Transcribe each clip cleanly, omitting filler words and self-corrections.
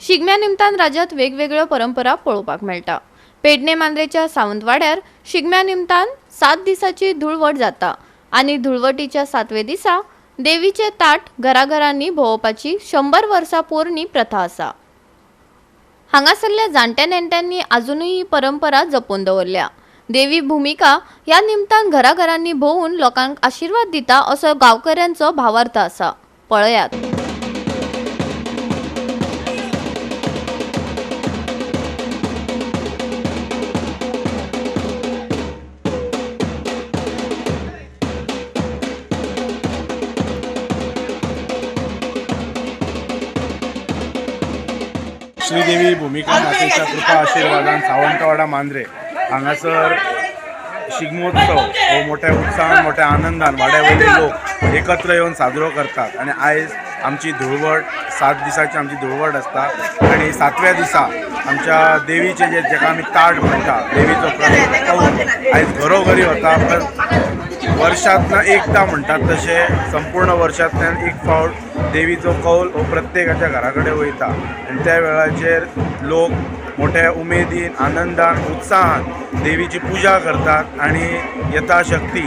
शिगम्या निमतान राज्यात वेगवेगळ्यो परंपरा पळोवपाक मेळटा. पेडणे मांद्रेच्या सावंतवाड्यार शिगम्या निमतान 7 दिसाची धुळवट जाता आनी धुळवटीच्या 7वे दिसा देवीचे ताट घराघरांनी भोंवपाची 100 वर्सां पोरणी प्रथा आसा. हांगासरल्या जाणट्या नेणट्यांनी आजुनूय ही परंपरा जपून दवरल्या. देवी भूमिका ह्या निमतान घराघरांनी भोंवून लोकांक आशिर्वाद दिता असो गांवकऱ्यांचो भावार्थ आसा. पळयात. श्रीदेवी भूमिका मातेच्या कृपा आशिर्वादान सावंतवाडा मांद्रे हांगासर शिगमोत्सव हो मोठ्या उत्साहान मोठ्या आनंदान वाड्या वयले लोक एकत्र येवन साजरो करतात. आनी आयज आमची धुळवट 7 दिसाची आमची धुळवट आसता आनी 7व्या दिसा आमच्या देवीचे जे जेका आमी ताट म्हणटा देवीचो कौल आयज घरोघरी वता. वर्षांतल्यान एकदा म्हणटात तशें संपूर्ण वर्षांतल्यान एक फावट देवीचो कौल हो प्रत्येकाच्या घरा कडेन वयता आनी त्या वेळाचेर लोक मोठ्या उमेदीन आनंदान उत्साहान देवीची पुजा करतात आनी यथाशक्ती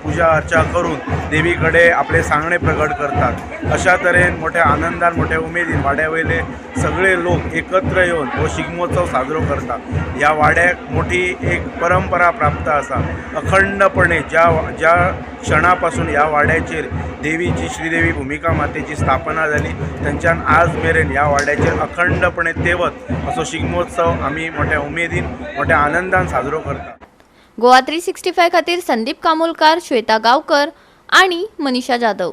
पुजा अर्चा करून देवी कडेन आपले सांगणे प्रगट करतात. अशा तरेन मोठ्या आनंदान मोठ्या उमेदीन वाड्या वयले सगळे लोक एकत्र येवन हो शिगमोत्सव साजरो करतात. ह्या वाड्याक मोठी एक परंपरा प्राप्त आसा. अखंडपणे ज्या ज्या क्षणापासून ह्या वाड्याचेर देवीची श्रीदेवी भूमिका मातेची स्थापना जाली तेंच्यान आज मेरेन ह्या वाड्याचेर अखंडपणे तेवत असो शिगमोत्सव आमी मोठ्या उमेदीन मोठ्या आनंदान साजरो करतात. गोवा 365 खातीर संदीप कामोलकार, श्वेता गावकर आणि मनीषा जाधव.